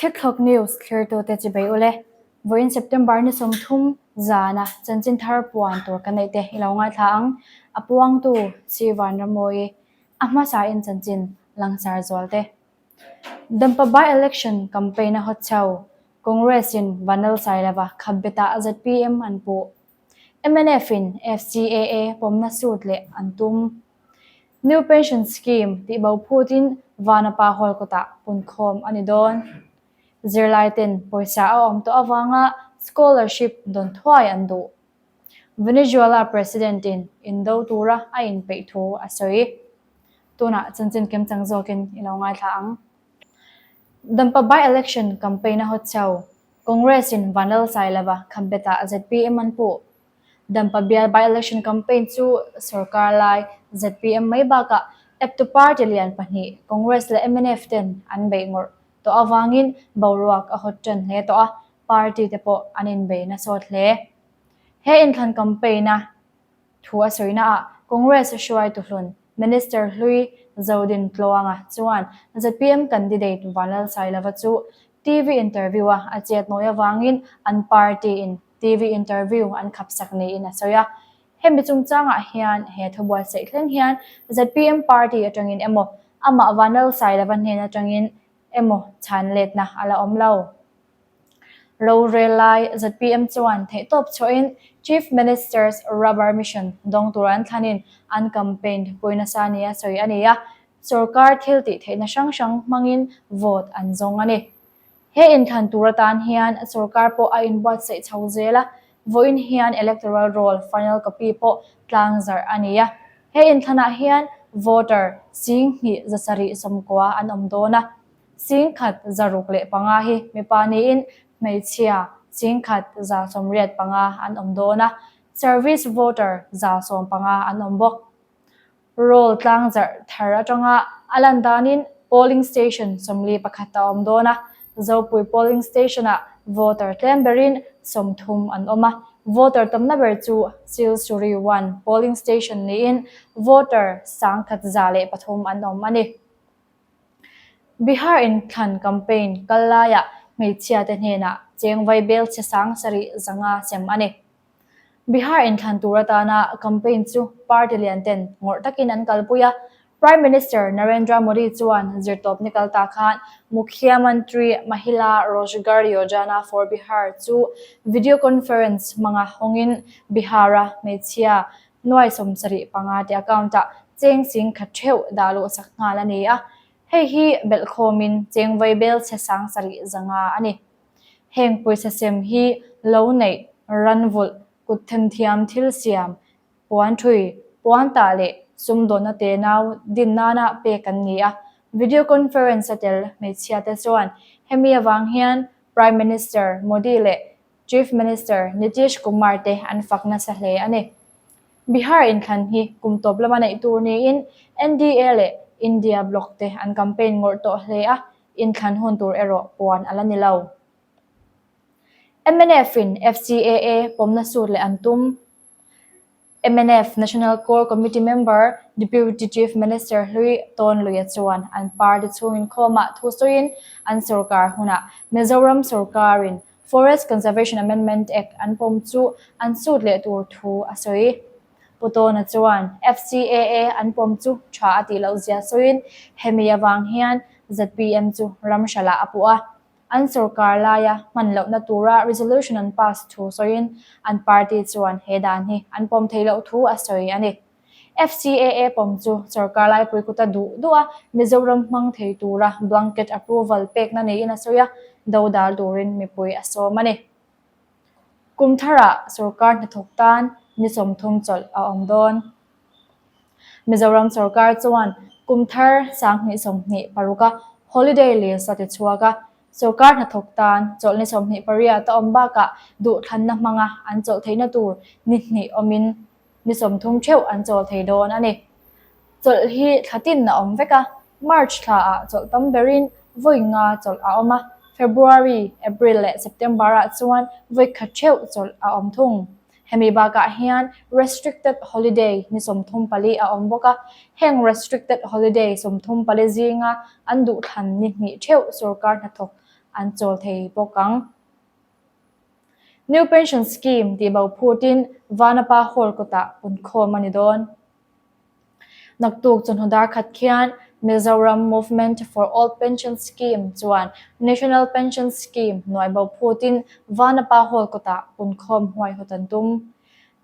Thilthlawk News thlirtute chibai ule. Vawiin September ni 30 zana chanchin thar puan tur ka neih te i lo ngaithla ang. A puangtu Sir Vanramawii a hmasain chanchin langsar zual te. Dampa by-election campaign a hawt chho. Congress in Vanlal Sailova khapbetah zpm an puh. Mnf in FCAA pawmna sut leh an tum. New Pension Scheme tih bo phutin Vanapa Hall kawtah punkhawm a ni dawn. Zirlai ten pawisa a awm tawh avanga scholarship dawn thuai an duh. Venezuela President in indo tura a inpeih thu a sawi. Tunah chanchin kimchang zawkin i lo ngaithla ang. Dampa by-election campaign a hawt chho. Congress in Vanlal Sailova Khambetah zpm an puh. Dampa bial by-election campaign chu sorkar lai zpm mai bakah eptu party lian pahnih Congress leh mnf ten an beih ngawrh tawh avangin boruak a hawt tan hle tawh a, party te pawh an inbei nasawt hle. He inthlan campaign a Thu a sawinaah Congress hruaitu hlun Minister hlui Zodin Tluanga chuan zpm candidate Vanlal Sailova chu TV interview-a a chet nawi avangin an party-in TV interview an khapsak niin a sawi a. Hemi chungchangah hian he thu buatsaih thleng hian zpm party atangin emaw amah Vanlal Sailova hnen atangin emaw chhan letna a la awm lo. Rorel lai zpm chuan theihtawp chhuahin Chief Minister's Rubber Mission dawng tur an thlanin an campaign pui nasa nia sawi a ni a, sorkar thil tih theihna hrang hrang hmangin vote an zawng a ni. He inthlan tur atan hian sorkar pawh a inbuatsaih chho zel a, vawiin hian electoral roll final copy pawh tlang zarh a ni a. He inthlanah hian voter 7790 an awm dawn a. 1065 hi mipa niin hmeichhia 1185 an awm dawn a, service voter 115 an awm bawk. Roll tlang zarh thar atanga a lan danin polling station 41 a awm dawn a, Zopui polling station-ah voter tlem berin 30 an awm a, voter tamna ber chu Silsuri 1 polling station niin voter 1103 an awm a ni. Bihar inthlan campaign kal laiah hmeichhia te hnenah cheng vai bel chhe 7500 sem a ni. Bihar inthlan tur atana campaign chu party lian ten ngawrh takin an kalpui a. Prime Minister Narendra Modi chuan zirtawp ni kal ta khan Mukhyamantri Mahila Rojgar Yojana for Bihar chu video conference hmanga hawngin Bihar-a hmeichhia Nuai 75 te account-ah cheng 10,000 theuh dah luh sak nghal a ni a, hei hi belhkhawmin cheng vai bel chhe 7500 a ni. Heng pawisa sem hi lo neih, ran vulh, kut themthiam thil siam, puan thui, puan tah leh sumdawnna tenau din nana pek an ni a. Video conference a tel hmeichhia te chuan hemi avang hian Prime Minister Modi leh Chief Minister Nitish Kumar te an fak nasa hle a ni. Bihar inthlan hi kum tawp lama neih tur niin NDA leh India bloc te an campaign ngawrh tawh hle a, inthlan hun tur erawh puan a la ni lo. Mnf in FCAA pawmna sut leh an tum. Mnf National Core Committee member, Deputy Chief Minister hlui Tawn Luia chuan an party chhung inkhawmah thu sawiin an sorkar hunah Mizoram sorkarin Forest Conservation Amendment Act an pawm chu an sut leh tur thu a sawi. Pu Tawna chuan FCAA an pawm chu tha a tih loh zia sawiin hemi avang hian zpm chu ram hralah a puh a. An sorkar laia hman lohna tura resolution an pass thu sawiin an party chuan he dan hi an pawm theih loh thu a sawi a ni. FCAA pawm chu sorkar laipui kuta duh duh a Mizoram hmang thei tura blanket approval pekna niin a sawi a, dodal turin mipui a sawm a ni. Kum tharah sorkar hnathawk tan ni 30 chawlh a awm dawn. Mizoram sorkar chuan kum thar 2026 a holiday list a ti chhuak a, sorkar hnathawk tan chawlh ni 28 a awm bakah duhthlanna hmanga an chawlh theihna tur ni hnih awmin ni 30 theuh an chawl thei dawn a ni. Chawlh hi thla tin a awm vek a, March thlaah chawlh tam berin vawi nga chawlh a awm a, February, April leh September-ah chuan vawi khat theuh chawlh a awm thung. Hemi bakah hian restricted holiday ni 34 a awm bawk a, heng restricted holiday 34 zinga an duhthlan ni hnih theuh sorkar hnathawk an chawl thei bawk ang. New Pension Scheme tih bo phutin Vanapa Hall kawtah punkhawm a ni dawn. Naktuk chawhnu dar khat khian Mizoram Movement for Old Pension Scheme chuan National Pension Scheme hnuai bo phutin Vanapa Hall kawtah punkhawm huaihawt an tum.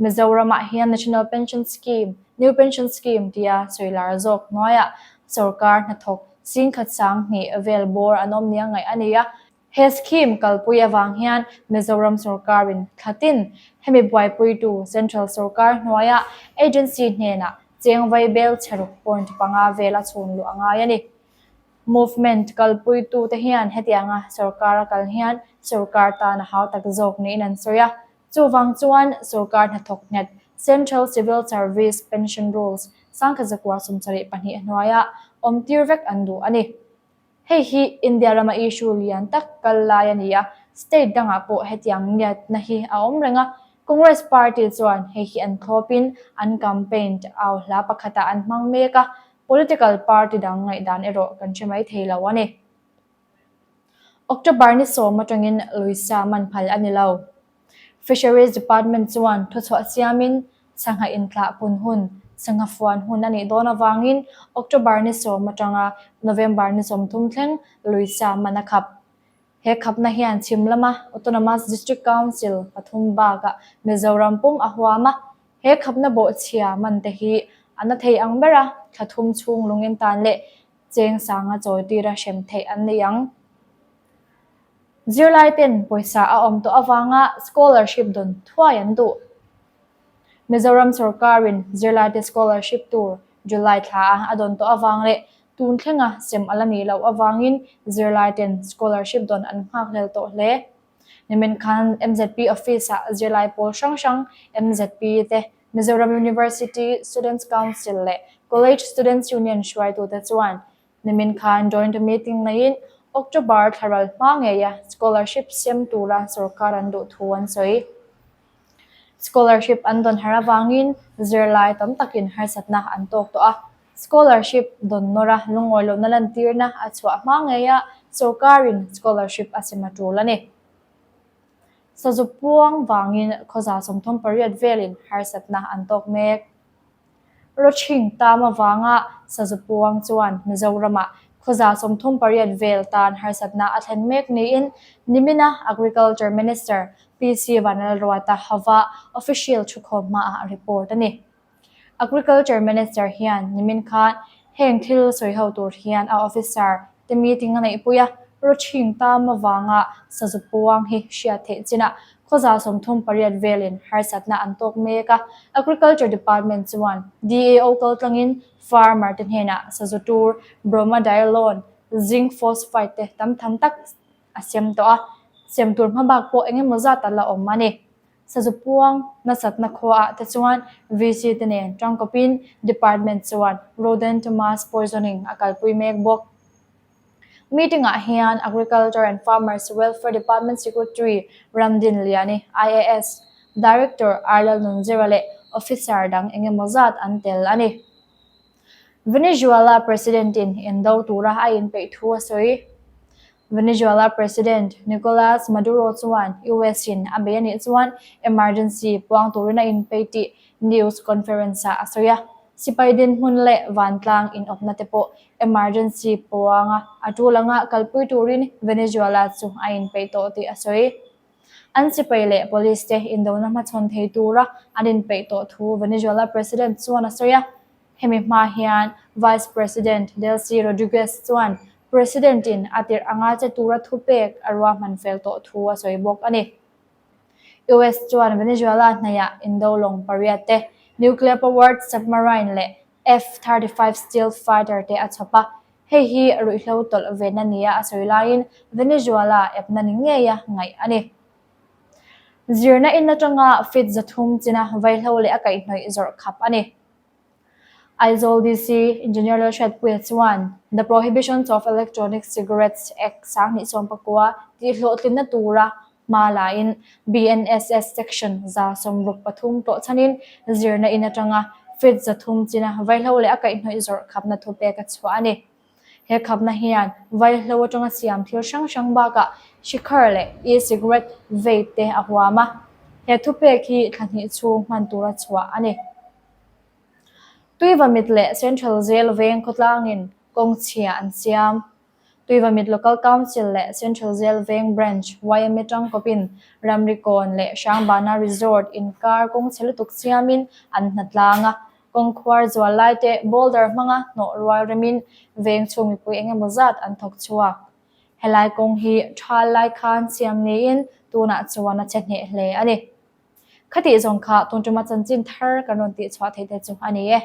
Mizoramah hian National Pension Scheme, New Pension Scheme tia sawi lar zawk hnuaiah sorkar hnathawk singkhat 2000 vel bawr an awm nia ngaih a ni a. He scheme kalpui avang hian Mizoram sorkarin thlatin hemi buaipuitu Central sorkar hnuaia agency hnenah cheng vaibel chheruk point panga vel a chhun luh a ngai a ni. Movement kalpuitute hian hetianga sorkar a kal hian sorkar tan a hau tak zawk niin an sawi a. Chuvang chuan sorkar hnathawk nghet Central Civil Service Pension Rules 1972 hnuaia awmtir vek an duh a ni. Hei hi India rama issue lian tak kal lai a ni a, state dangah pawh hetiang ngiatna hi a awm reng a. Congress party chuan hei hi an thlawpin an campaign au hla pakhatah an hmang mek a, political party dang ngaihdan erawh kan hre mai thei lo a ni. October ni sawm atangin Luisa man phal a ni lo. Fisheries Department chuan thuchhuah siamin sangha inthlah pun hun, sangha fuan hun a nih dawn avangin October ni sawm atanga November ni 30 thleng Luisa man a khap. He khapna hian chhim lama Autonomous District Council pathum bakah Mizoram pum a huam a, he khapna bawhchhia man te hi a na thei ang ber a, thla thum chhung lungin tan leh cheng sanga chawi tira hrem theih an ni ang. Zirlai ten pawisa a awm tawh avanga scholarship dawn thuai an duh. Mizoram sorkarin zirlaite scholarship tur July thla a a dawn tawh avang leh tun thlenga sem a la nih loh avangin zirlai ten scholarship dawn an nghakhlel tawh hle. Nimin khan MZP office-ah zirlai pawl hrang hrang MZP te, Mizoram University Students Council leh College Students Union hruaitute chuan Nimin khan joint meeting neiin October thlaral hma ngeia scholarship sem tura sorkar an duh thu an sawi. Scholarship an dawn har avangin zirlai tam takin harsatna an tawk tawh a. Scholarship dawn nawra lungawi lohna lantirna a chhuah hma ngeia sorkarin scholarship a sem a tul a ni. Sazu puang vangin khawza 38 velin harsatna an tawk mek. Rawchhing tam avanga sazu puang chuan Mizoramah khawza 38 vel tan harsatna a thlen mek niin nimina Agriculture Minister PC Vanlalruata hova official thukhawm hmaah a report a ni. Agriculture Minister hian nimin khan heng thil sawi ho tur hian a officer te meeting a neihpui a, Rawchhing tam avanga sazu puang hi hriat theih chinah khawza 38 velin harsatna an tawk mek a. Agriculture Department chuan DAO kaltlangin farmer te hnenah sazu tur, bromadiolone, zinc phosphide te tam tham tak a sem tawh a, sem tur hmabak pawh engemaw zat a la awm a ni. Sazu puang nasatna khuaah te chuan VC te nen tangkawpin Department chuan rodent mass poisoning a kalpui mek bawk. Meeting-ah hian Agriculture and Farmers Welfare Department Secretary Ramdin Liani, IAS, Director Arlal Nunzira leh officer dang engemaw zat an tel a ni. Venezuela President-in indo tura a inpeih thu a sawi. Venezuela President Nicolas Maduro chuan US-in a bei a nih chuan emergency puang turin a inpei tih news conference-ah a sawi a. Sipai dinhmun leh vantlang inawpna te pawh emergency puanga a tul anga kalpui turin Venezuela chu a inpeih tawh tih a sawi. An sipai leh police te indona hmachhawn thei tura an inpeih tawh thu Venezuela President chuan a sawi a. Hemi hma hian Vice President Delcy Rodriguez chuan President-in a tirh anga che tura thupek a ruahman fel tawh thu a sawi bawk a ni. US chuan Venezuela hnaihah indo lawng pariat te, nuclear-powered submarine leh F-35 stealth fighter te a chhawp a, hei hi ruihhlo tawlh venna nia a sawi laiin Venezuela epna ni ngeia ngaih a ni. Zirna in atanga feet 300 china vaihlo leh a kaihhnawih zawrh khap a ni. Aizawl DC Engineer Lalhriatpuia chuan The Prohibition of Electronic Cigarettes Act 2019 tihhlawhtlinna tura hma lain BNSS Section 163 tawh chhanin zirna in atanga feet 300 china vaihlo leh a kaihhnawih zawrh khapna thupek a chhuah a ni. He khapna hian vaihlo atanga siam thil hrang hrang bakah shikhar leh e-cigarette, vape te a huam a. He thupek hi thla hnih chhung hman tura chhuah a ni. Tuivamit leh Central Jail veng khawtlangin kawng chhia an siam. Tuivamit Local Council leh Central Jail Veng Branch yma tangkawpin Ramrikawn leh Hrangbana Resort inkar kawng chhe lutuk siamin an hna tlang a, kawng khuar zual lai te boulder hmanga hnawh rual remin veng chhung mipui eng emaw zat an thawk chhuak. Helai kawng hi thal lai khan siam niin tunah chuan a che hneh hle a ni. Khatih zawng kha tun tuma chanchin thar kan rawn tihchhuah theih te chu a ni e.